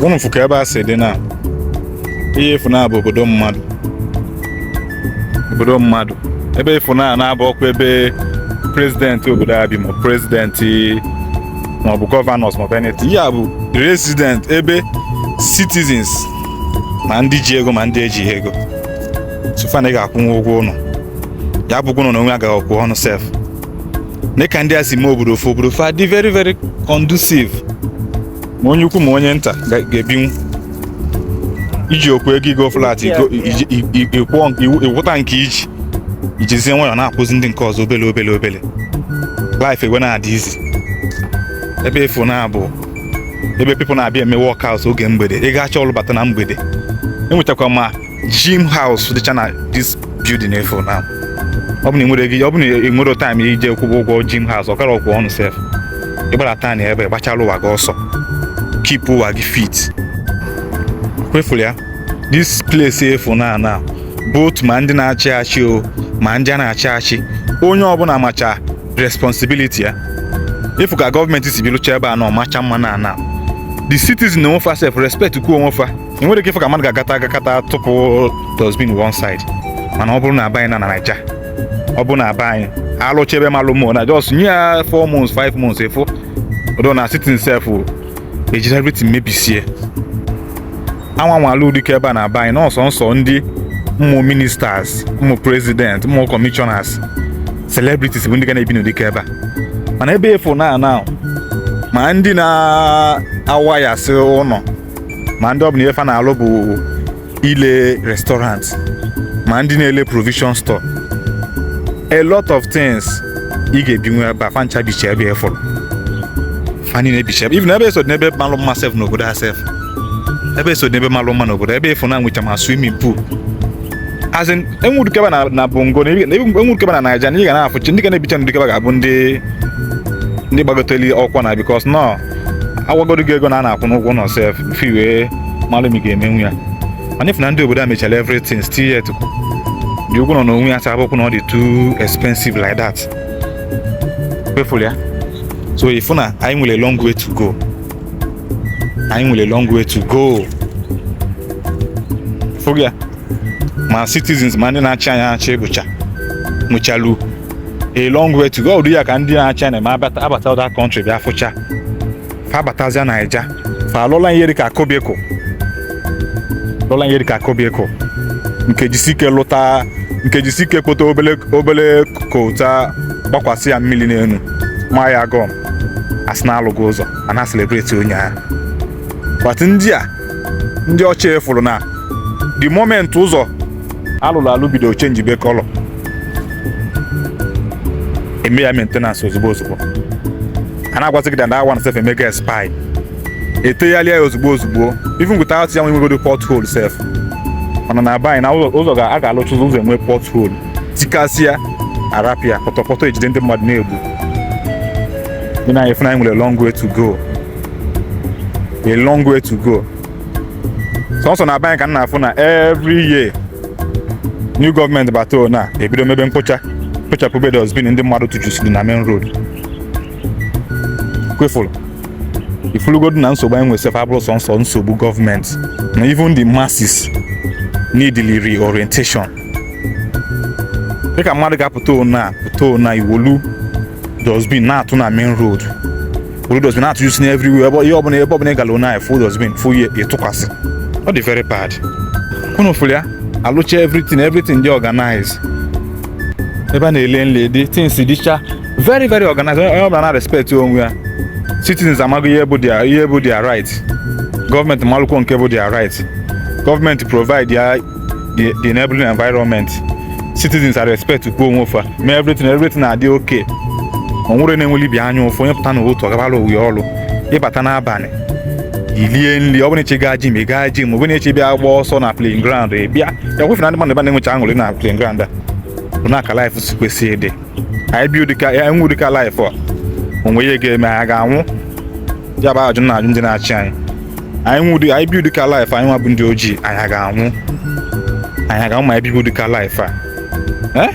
Unu fụ ka ebe a si dị na ihe efu na bụ obodo mmadụ, obodo mmadụ. Ebe efu na na-abụ ọkwa ebe president obodo a bi, ma president maọbụ governors maọbụ anything. Ya bụ resident, ebe citizens, ma ndị ji ego ma ndị ejighị ego. So far na ị ga-akwụnwu ụgwọ ụlọ, ya bụkwa ụlọ na onwe agaghị ọkwụ ọnụ sef. Dị ka ndị a si mee obodo ofu, obodo fa dị very very conducive, ma onye ukwu ma onye nta ga-ebinwu. Iji okwu ego igo flat, ịkwụta nke iji ijizie nwayọ na-akwụzi ndị nke ọzọ obele obele obele. Life ewe na-adị easy. Ebe efu na-abụ ebe people na-abịa eme workout oge mgbede. Ị ga-achọ ọrụ bata na mgbede, enwechakwa ma gym house dịcha na this building efu na. Ọ bụ na ị nwere ego, ọ bụ na ị nwere time ije kwụba ụgwọ gym house, ọ kara ọkwụ ọnụ sef. Ịgbadata na ebe gbachala ụwa gị ọsọ, keep ụwa gị fit. Kwefuru ya, this place efu na both ma ndị na-achị achị o, ma ndị a na-achị achị, onye ọbụla macha responsibility ya. Ịfụ ka gọọmenti si bilụcha ebe a na ọmacha mma na the citizen na onwefa sef respect kwuo onwefa. Enwere ike ịfụ ka mmadụ ga-agata agakata tụpụ dustbin one side. Mana ọ bụrụ na be anyị na Naija, ọ bụrụ na be anyị alụcha ebe malụ mmụọ na just nye ya 4 months, 5 months, efu odo na citizen sef ejiri everything mebisie. Anwa nwalụ dịka ebe a na be anyị na ọsọ nsọ ndị ụmụ ministers, ụmụ president, ụmụ commissioners, celebrities bụ ndị ga na-ebi n'ụdịka ebe a. Mana ebe efu na ma ndị na-awayasị ụlọ, ma ndị ọbụla ife na-alụ bụ ile restaurant, ma ndị na-ele provision store, a lot of things ị ga-ebinwu ebe a. Fancha bicha ebe efụrụ fa niile bicha ebe. Even ebe eso dị n'ebe malụ mma sef n'obodo ha sef, ebe eso dị n'ebe malụ mma n'obodo. Ebe efu na nwecha ma swimming pool, as in enwurukebe na bongo na enwurukebe na Naija na ị ga na-afụchi ndị ga na-ebicha n'ụdịkebe ga-abụ ndị gbagoteli ọkwa na because nọ agwagodo gị ego na a na-akwụ n'ụgwọ nọ sef fi wee malụ ma ị ga-emenwu ya. Mana if na ndị obodo a mechara everything, still yet dị ụgwọ nọ n'onwe ya, sa abụkwụ na ọ dị too expensive like that. Kwefuru ya. So ifu na anyị nwere long way to go, anyị nwere long way to go. Fụrụ ya, ma citizens ma ndị na-achị anyị achị bụcha nwechalu a long way to go. Ụdị ya ka ndị na-achị anyị ma abata other country bịa fụcha, fa abatazia Naija, fa alụla ihe dịka cubicle, lụla ihe dịka cubicle nke jisike lụta, nke jisike kpote obele obele kota, gbakwasị ya mmiri n'elu, maa ya gum, asị na alụghị ụzọ a na celebrate onye ahụ. But ndị a, ndị ọcha efuru na the moment ụzọ alụrụ alụ bido change be colour, eme ya maintenance ozugbo ozugbo. A na-agwazi gị that one sef emega expire, etegharịa ya ozugbo ozugbo, even without ya nwegodo pothole sef. Mana na be anyị na ụzọ a ga-alụcha ụzọ enwe pothole tikasịa, arapịa pọtọpọtọ ejide ndị mmadụ na-egbu ndị na efu na anyị nwere long way to go, a long way to go. Sọnsọ na be anyị ka m na-afụ na every year new gọọmenti bata na ebido mebe mkpocha, kpochapụ dustbin ndị mmadụ tụjusiri na main road. Kwefụrụ ifulugodu na nsogbu anyị nwere sef abụrụ sọnsọ nsogbu gọọmenti, na even the masses need reorientation. Dịka mmadụ ga-apụta ona pụta ona iwolu dustbin na-atụ na main road, wolu dustbin na-atụjusi na everywhere, ebe ihe ọbụla, ebe ọbụla ị gara ona full dustbin, full ihe ịtụkwasị. Ọ dị very bad. Unu fụrụ ya, alụcha everything, everything dị organized. Ebe a na-ele nle dị, things dịcha very very organized. Onye ọbụla na respect onwe ya. Citizens amaghị ihe bụ their right, gọọmenti malụkwo nke bụ their right. Gọọmenti provide ya the enabling environment, citizens are respect kwuo onwe fa, mee everything, everything na-adị okay. O nwere na-enweli ibi anya ụfụ. Onye pụta n'ụtụtụ, ọgabala owe ọrụ. Ịbata n'abalị, ilie nri. Ọ bụrụ na eche gaa gym, ị gaa gym. Ọ bụrụ na eche bịa gba ọsọ na playing ground, ị bịa ya. Kwefu na ndị mmadụ ebe a na-enwecha aṅụrị na playing ground a bụ na aka life si kwesị ịdị. Anyị bi ụdịka enwe ụdịka life a, onwe ihe ga-eme anyị ga-anwụ. Ya bụ ajụ na ajụ ndị na-achị anyị. Anyị nwe ụdị anyị bi ụdịka life anyị nwa bụ ndị ojii, anyị ga-anwụ, anyị ga-anwụ ma anyị bibi ụdịka life a. Eh?